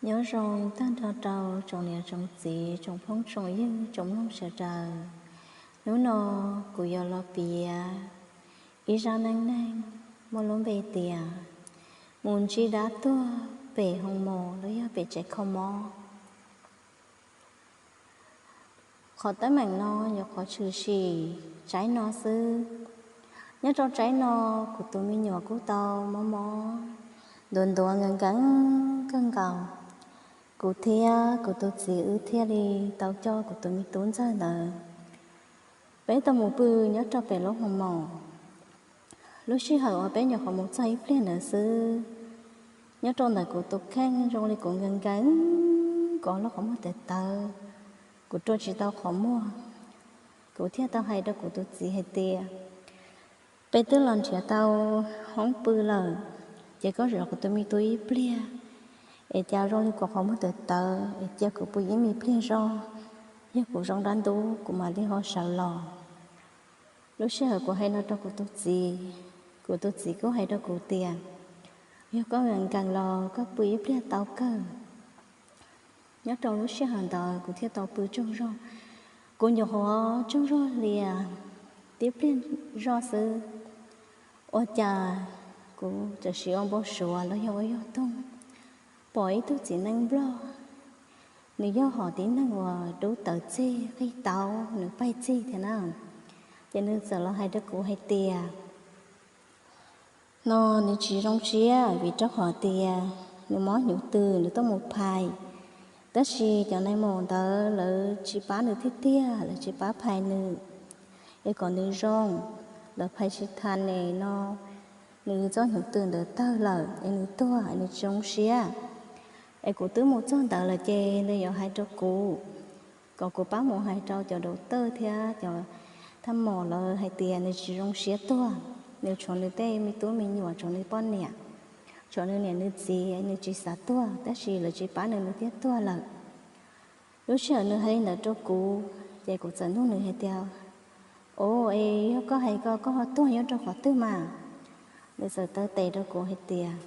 Nyob zoo tag nrho rau tsoom niam tsoom txiv, tsoom phooj tsoom ywg, tsoom mloog sawv daws. Hnub no kuv yuav los piav ib zaj neej neeg muaj lub npe tias mus ntsib dab tuag pem hoo mos los yog pem tsev kho mob. Qhov teeb meem no yog qhov tshwm sim tsaib no xwb. Nyob rau tsaib no, kuv tus me nyuam kuj tau mob mob ntuav ntuav nkees nkees kawg nkaus. Kuv thiab kuv tus txiv wb thiaj li tau coj kuv tus me tub ntxawg ntawd, peb tau mus pw nyob rau pem lub hoo mos. Lub sij hawm uas peb nyuam qhuav mus txog ib pliag ntawd xwb, nyob rau ntawm kuv tus kheej zoo li kuv nkees nkees kov lub qhov muag tawv tawv, kuv rua tsis tau qhov muag. Kuv thiaj tau hais rau kuv tus txiv hais tias, peb twb los nrhiav tau hoob pw lawm, ces koj zov kuv tus me tub ib pliag, es cas zoo li kuv qhov muag tawv tawv, es cia kuv pw ib me pliag zog, yog kuv zoo dab ntub kuv mam li ho sawv los. Lub sij hawm kuv hais no rau kuv tus txiv, kuv tus txiv kuj hais rau kuv tias, yog koj nkees nkees los koj pw ib pliag tau kawg. Nyob rau lub sij hawm ntawd kuv thiaj tau pw tsaug zog. Kuv nyuam qhuav tsaug zog hlo tib pliag zog xwb, ua cas kuv txawm sim ua npau suav los yog ua yog toog, pom ib tug txiv neej nplog, nws yog hom tib neeg uas dub tawv txig qig tauv, nws paig txig thiab na. Ces nws txawm los hais rau kuv hais tias, no nws tsis zoo siab vim rau qhov tias nws mob hnyuv tws, nws tuaj mus phais, tab sis cov nais maum ntawd lawv tsis pab nws tiag tiag, lawv tsis pab phais nws es kom nws zoo. Lawv phais tsis tas ne no, nws txoj hnyuv tws ntawd tawg lawm es nws tuag es nws tsis zoo siab. Es kuv twb mus txog ntawd lawm ces nws yuav hais rau kuv, kom kuv pab mus hais rau cov daus tawj thiab cov thaj maum lawv hais tias nws tsis zoo siab tuag, nws tshuav nws tej me tub me nyuam, tshuav nws poj niam, tshuav nws niam nws txiv, nws tsis xav tuag, tab sis lawv tsis pab nws, nws thiaj tuag lawm. Lub sij hawm nws hais li ntawd rau kuv, ces kuv txawm nug nws hais tias, o, es yog koj hais ko koj ho tuag nyob rau qhov twg mas? Nws txawm taw tes rau kuv hais tias,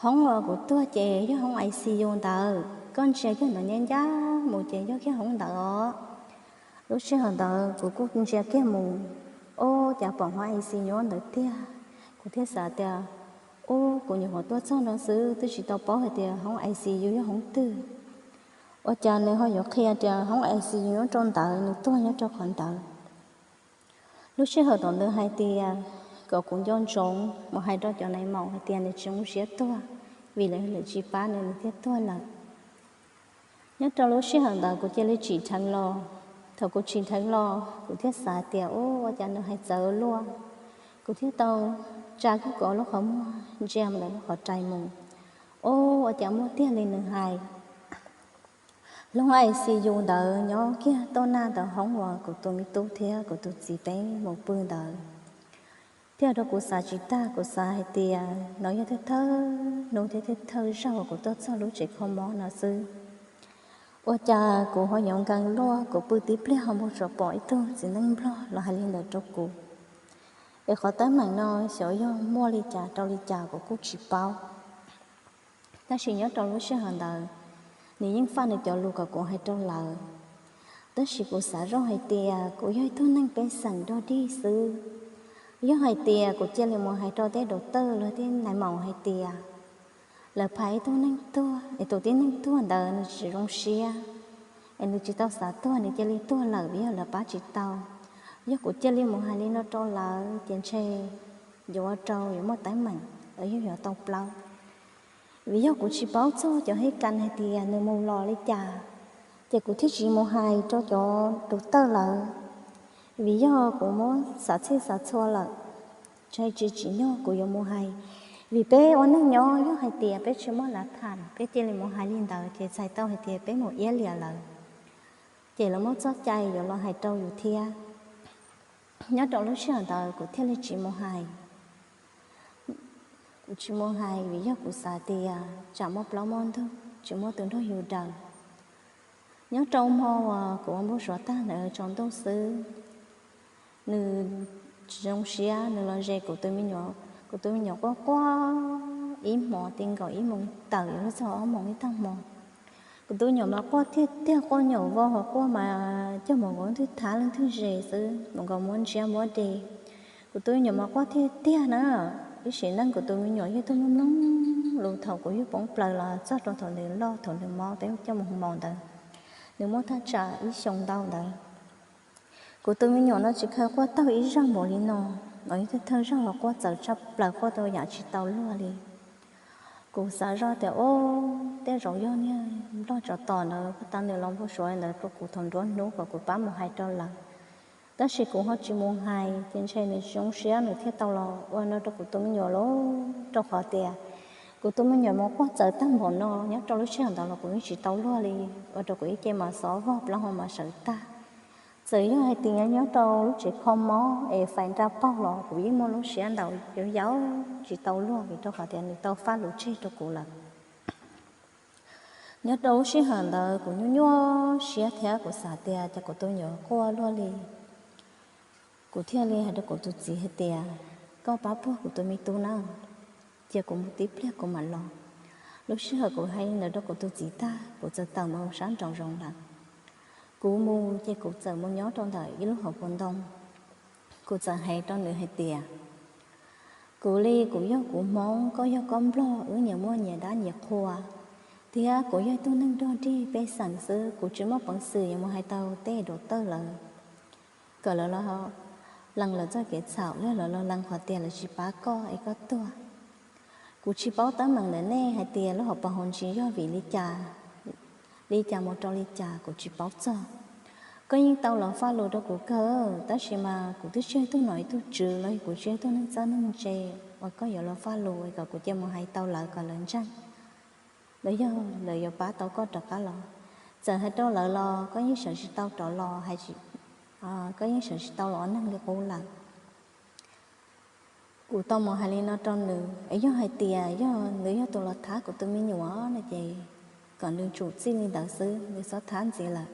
hoob uas kuv tuag ces yog hoob I C U ntawd, koj ntsia kiag ntawd ncaj ncaj mus ces yog kiag hoob ntawd os. Lub sij hawm ntawd kuv kuj ntsia kiag mus, o, cas pom hoob I C U ntawd tiag. Kuv thiaj xav tias, ub, kuv nyuam qhuav tuaj txog no xwb twb tsis tau paub hais tias hoob I C U yog hoob twg. Ua cas nws ho yuav qhia tias hoob I C U nyob rau ntawd, nws tuag nyob rau qhov ntawd. Lub sij hawm tom ntawd hais tias kom kuv nco ntsoov mus hais rau cov nais maum hais tias nws tsis zoo siab tuag, vim lawv tsis pab nws, nws thiaj tuag lawm. Nyob rau lub sij hawm ntawd kuv cia li tsim dheev los. Thaum kuv tsim dheev los kuv thiaj xav tias, ub, ua cas nws hais txawv luaj. Kuv thiaj tau tsa kiag kuv lub qhov muag ntsia mus ntawm lub qhov rais mus, ub, ua cas muaj tiag li nws hais. Lub hoob I C U ntawd nyob kiag toj naj ntawm hoob uas kuv tus me tub thiab kuv tus txiv peb mus pw ntawd. Thiaj rau kuv xav tsis tag, kuv xav hais tias no yog thawj thawj hnub thiab thawj thawj zaug kuv tuaj txog lub tsev kho mob no xwb. Ua cas kuv ho yuav nkees luaj, kuv pw tib pliag ho npau suav pom ib tug txiv neej nplog los hais li ntawd rau kuv. Es qhov teeb meem no xyov yog muaj li cas rau li cas kuv kuj tsis paub. Tab sis nyob rau lub sij hawm ntawd, nws yeej faj nws cov lus kom kuv hais rau lawv. Tab sis kuv xav zoj hais tias kuv yog ib tug neeg pej xeem dog dig xwb. Yog hais tias kuv cia li mus hais rau tej daus tawj los tej nais maum hais tias lawv phais ib tug neeg tuag es tus tib neeg tuag ntawd nws tsis zoo siab, es nws tsis tau xav tuag, nws cia li tuag lawm vim yog lawv pab tsis tau. Yog kuv cia li mus hais li no rau lawv ces ntshe yuav ua rau yuav muaj teeb meem los yog yuav tau plaub. Vim yog kuv tsis paub txog cov hib kas hais tias nws mus los li cas, ces kuv thiaj tsis mus hais rau cov daus tawj lawv. Vim yog kuv muab xav txhij xav txhua lawm, ntshe tsis tsim nyog kuv yuav mus hais. Vim peb ua neej nyob yog hais tias peb tsis muaj lav tham, peb cia li mus hais li ntawd ces txhais tau hais tias peb mus iab liam lawv, ces lawv muaj txoj cai yuav los hais rau yus thiab. Nyob rau lub sij hawm ntawd kuv thiaj li tsis mus hais. Kuv tsis mus hais vim yog kuv xav tias tsam muaj plaub muaj ntug tsis muaj tus nrog yus daws. Nyob rau hmo uas kuv ua npau suav tag ntawd tsaus ntuj xwb, nws tsis zoo siab, nws los ze kuv tus me nyuam, kuv tus me nyuam quaj quaj ib hmos ti nkaus ib moos tawm yuav luag txog ob moos ib tag hmo. Kuv tus me nyuam mas quaj tiag tiag, quaj nyuam vau hos quaj mas coj mus nkaus leej twg thav leej twg ze xwb, mus nkaus muab ntsiab muab de. Kuv tus me nyuam mas quaj tiag tiag na. Ib sim neej kuv tus me nyuam yog tug mloog mloog lus thaum kuv yug poob plaws los txog rau thaum nws loj thaum nws mob peb coj mus hu mos ntawd, nws muaj thaj tsam ib xyoos ntau ntawd. Kuv tus me nyuam no tsis kheev quaj taug ib zaug npaum li no, los yog thawj zaug los quaj txawv tshaj plaws, quaj tau yam tsis tau luag li. Kuv xav zoj tias, o, tej zaum yog niag nplog tsov tom ntawd pab tau nws los npau suav li ntawd rau kuv thaum nruab hnub kom kuv pab mus hais rau lawv. Tab sis kuv ho tsis mus hais ces ntshe nws tsis zoo siab nws thiaj tau los ua no rau kuv tus me nyuam lauj, rau qhov tias kuv tus me nyuam mas quaj txawv tag npaum no nyob rau lub sij hawm ntawd los kuv yeej tsis tau luag li, ua rau kuv ib ce mas xob vog plaub hau mas sawv tag. Txawm yog hais tias nyob rau lub tsev kho mob es fais nra paug los kuv yeej muaj lub siab ntaus yau yau tsis tau luag vim rau qhov tias nws tau faj lus tseg rau kuv lawm. Nyob rau lub sij hawm ntawd kuv nyuaj nyuaj siab thiab kuv xav tias cas kuv tus me nyuam quaj luaj li. Kuv thiaj li hais rau kuv tus txiv hais tias, koj pab puag kuv tus me tub na, cia kuv mus tib pliag kuv mam los. Lub sij hawm kuv hais li ntawd rau kuv tus txiv tag, kuv txawm tawm mus sab nraum zoov lawm. Kuv mus ces kuv txawm mus nyob rau ntawm ib lub hauv paus ntoo. Kuv txawm hais rau nws hais tias, kuv li kuv yog kuv Hmoob, koj yog koj Nplog, wb nyias muaj nyias dab nyias qhua, thiab kuv yog ib tug neeg dog dig pej xeem xwb, kuv tsis muaj peev xwm yuav mus hais tau tej dau tawj lawv kom lawv lees lawv txoj kev txhaum, los lawv los lees qhov tias lawv tsis pab koj es koj tuag. Kuv tsis paub teeb meem ntawm nej hais tias lub hauv paus hauv ntsis yog vim li cas, li cas mus rau li cas kuv tsis paub txog. Koj yeej tau los faj lus rau kuv kawg, tab sis mas kuv twb tsis yog ib tug nom ib tug tswv los yog kuv tsis yog ib tug neeg txawj neeg ntse uas koj yuav los faj lus es kom kuv cia mus hais tau lawv kom lawv ntseeg, los yog lawv yuav pab tau koj rov qab los. Txawm hais rau lawv los koj yeej sawv tsis tau rov los, koj yeej sawv tsis tau los ua neeg li qub lawm. Kuv tau mus hais li no rau nws, es yog hais tias yog nws yog tus los thab kuv tus me nyuam no ces kom nws tsum txij li ntawd xwb, nws txhob thab ntxiv lawm.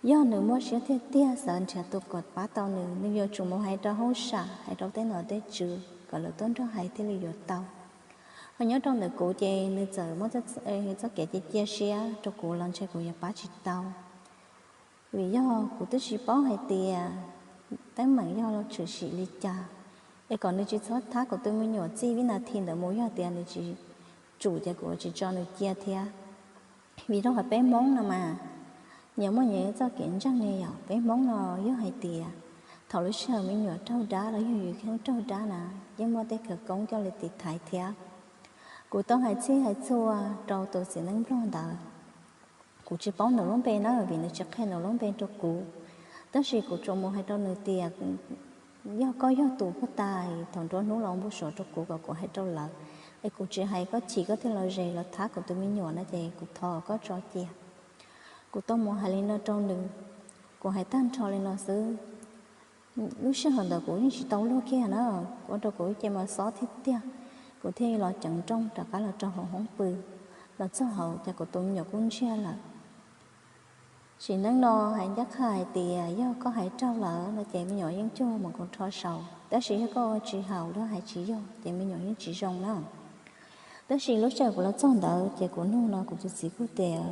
Yog nws muaj siab tiag tiag xav nrhiav tus kom pab tau nws, nws yuav tsum mus hais rau hauj sam, hais rau tej nom tej tswv kom lawv tuaj nrog hais thiaj li yuav tau. Ho nyob rau ntawm kuv ces nws txawm muaj txoj kev cia cia siab rau kuv los ntshe kuv yuav pab tsis tau. Vim yog kuv twb tsis paub hais tias teeb meem yog los tshwm sim li cas, es kom nws tsis txhob thab kuv tus me nyuam txij vib nas this ntawd mus, yog tias nws tsis tsum ces kuv tsis tso nws cia thiab. Vim rau qhov peb Hmoob no mas nyias muaj nyias txoj kev ntseeg li yom. Peb Hmoob no yog hais tias thaum lub sij hawm me nyuam raug dab los yog yus kheej raug dab na, yeej muaj tej khawv koob coj li tiv thaiv thiab. Kuv tau hais txhij hais txhua rau tus txiv neej Nplog ntawd. Kuv tsis paub nws lub npe na, vim nws tsis qhia nws lub npe rau kuv. Tab sis kuv tsuas mus hais rau nws tias, yog koj yog tus puag ta thaum nruab hnub los npau suav rau kuv kom kuv hais rau lawv, es kuv tsis hais koj chim koj thiaj los ze los thab kuv tus me nyuam no ces kuv thov koj tso cia. Kuv tau mus hais li no rau nws, kuv hais tag nrho li no xwb. Lub sij hawm ntawd kuv yeej tsis tau luag kiag na, ua rau kuv ib ce mas xob tiag tiag. Kuv thiaj los ceev nrooj rov qab los rau hauv hoob pw. Los txog hauv ces kuv tus me nyuam kuj ntsiag lawm. Sim neej no hais ncaj qha hais tias yog koj hais raug lawm no ces me nyuam yeej cuag mus nkaus rho saud, tab sis yog koj ua tsis haum los hais tsis yog ces me nyuam yeej tsis zoo na. Tab sis lub sij hawm kuv los txog ntawd ces kuv nug no kuv tus txiv kuj tias,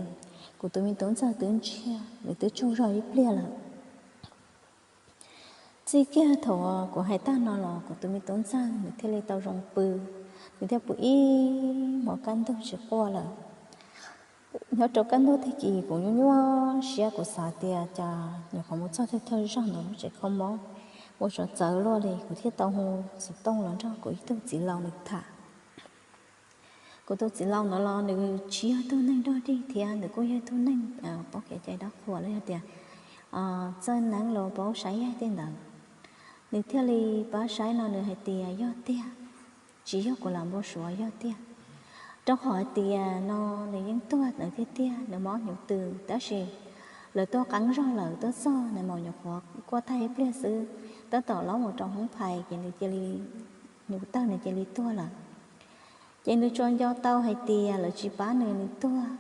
kuv tus me tub ntxawg twb ntsiag, nws twb tsaug zog ib pliag lawm. Txij kiag thaum kuv hais tag no los kuv tus me tub ntxawg nws thiaj li tau zoo pw, nws thiaj pw ib hmos kaj ntug tsis quaj lawm. Nyob rau kaj ntug tag kis kuv nyuaj nyuaj siab, kuv xav tias cas nyuam qhuav mus txog thawj thawj zaug ntawm lub tsev kho mob, ua tsav txawv luaj li, kuv thiaj tau hu xov tooj los nrog kuv ib tug txiv laus nws tham. Kuv tus txiv laus ntawd los nws tsis yog tug neeg dog dig thiab, nws kuj yog tug neeg paub kev cai dab qhuas los yog tias txawj neeb los paub saib yaig tej ntawd. Nws thiaj li pab saib no nws hais tias yog tiag, tsis yog kuv lam npau suav, yog tiag. Rau qhov hais tias no nws yeej tuag ntawd tiag tiag, nws mob hnyuv tws, tab sis lawv tuaj qeeb zog lawm tuaj txog nws mas nyuam qhuav quaj tag ib pliag xwb, tab tom laub mus rau hoob phais ces nws cia li, hnyuv tawg nws cia li tuag lawm. Ces nws tsuas nco tau hais tias lawv tsis pab nws, nws tuag.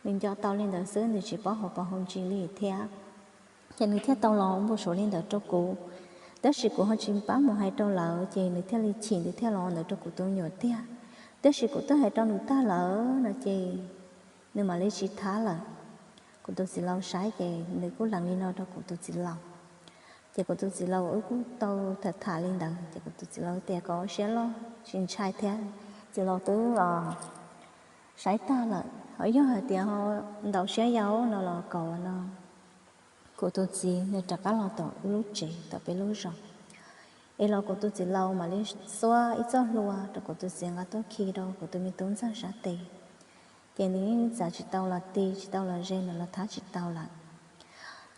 Nws nco tau li ntawd xwb, nws tsis paub hauv paus hauv ntsis li thiab. Ces nws thiaj tau los npau suav li ntawd rau kuv, tab sis kuv ho tsis pab mus hais rau lawv, ces nws thiaj li chim, nws thiaj los ntawd rau kuv tus me nyuam tiag. Tiam sis kuv twb hais rau nws tag lawm no ces nws mam li tsis thab lawm. Kuv tus txiv laus saib ces nws kuj lees li no rau kuv tus txiv laus. Ces kuv tus txiv laus wb kuj tau tham tham li ntawd ces kuv tus txiv laus tias kom ua siab loj tsis ntshai thiab, txiv laus twb saib tag lawm, ho yog hais tias ho ntau siab yau no los kom no kuv tus txiv nws rov qab los tom wb lub tsev tom peb lub zos, es los kuv tus txiv laus mam li xuab ib txoj hlua rau kuv tus txiv nqa tuaj khi rau kuv tus me tub ntxawg sab tes. Ces nws yeej txav tsis tau los ti tsis tau los ze, nws los thab tsis tau lawm.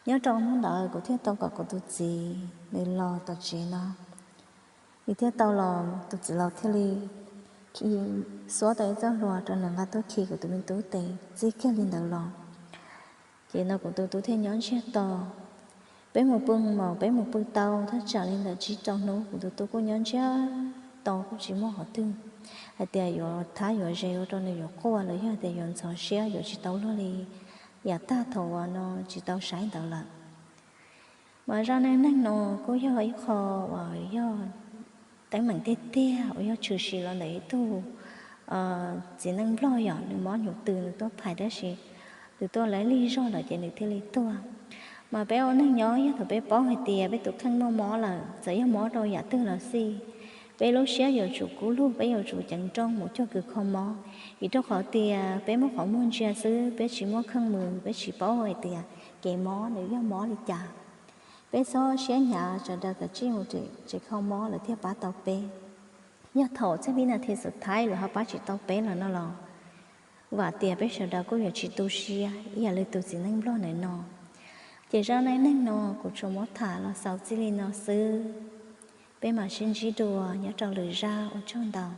Nyob rau hnub ntawd kuv thiaj tau kom kuv tus txiv nws los tom tsev no, nws thiaj tau los, tus txiv laus thiaj li khi, xuab tau ib txoj hlua rau nws nqa tuaj khi kuv tus me tub tes txij kiag li ntawd los. Ces no kuv tus tub thiaj nyob ntsiag to. Peb mus pw mas peb mus pw tau thaj tsam li ntawm tsib rau hnub, kuv tus tub kuj nyob ntsiag to kuj tsis muaj qhov twg hais tias yuav thab yuav ze ua rau nws yuav quaj los yog tias yuav ntxhov siab yuav tsis tau luag li yav tag thaum uas no tsis tau saib ntawd lawm. Mas zaj neej neeg no kuj yog ib qho uas yog teeb meem tiag tiag uas yog tshwm sim los ntawm ib tug txiv neej nplog, yog nws mob nyuv tws nws tuaj phais tab sis nws tuaj lawv lig zog lawm ces nws thiaj li tuag. Mas peb ua neej nyob yog thaum peb paub hais tias peb tus kheej muaj mob lawm, txawm yog mob rau yam twg los xij, peb lub siab yuav tsum kub lug, peb yuav tsum ceev nrooj mus cuag kws kho mob, vim rau qhov tias peb muab qhov muag ntsia xwb, peb tsis muaj kheej mus, peb tsis paub hais tias kev mob nws yog mob li cas. Peb txhob siab hnyav, sawv daws kav tsij mus tsev kho mob lawv thiaj pab tau peb. Yog thaum txij vib nas this xub thawj lawv ho pab tsis tau peb lawm no los vam tias peb sawv daws kuj yuav tsis tu siab ib yam li tus txiv neej nplog ntawm no. Ces zaj neej neeg no kuv tsuas muab tham los xaus txij li no xwb. Peb mam sib ntsib dua nyob rau lwm zaj, ua tsaug ntau.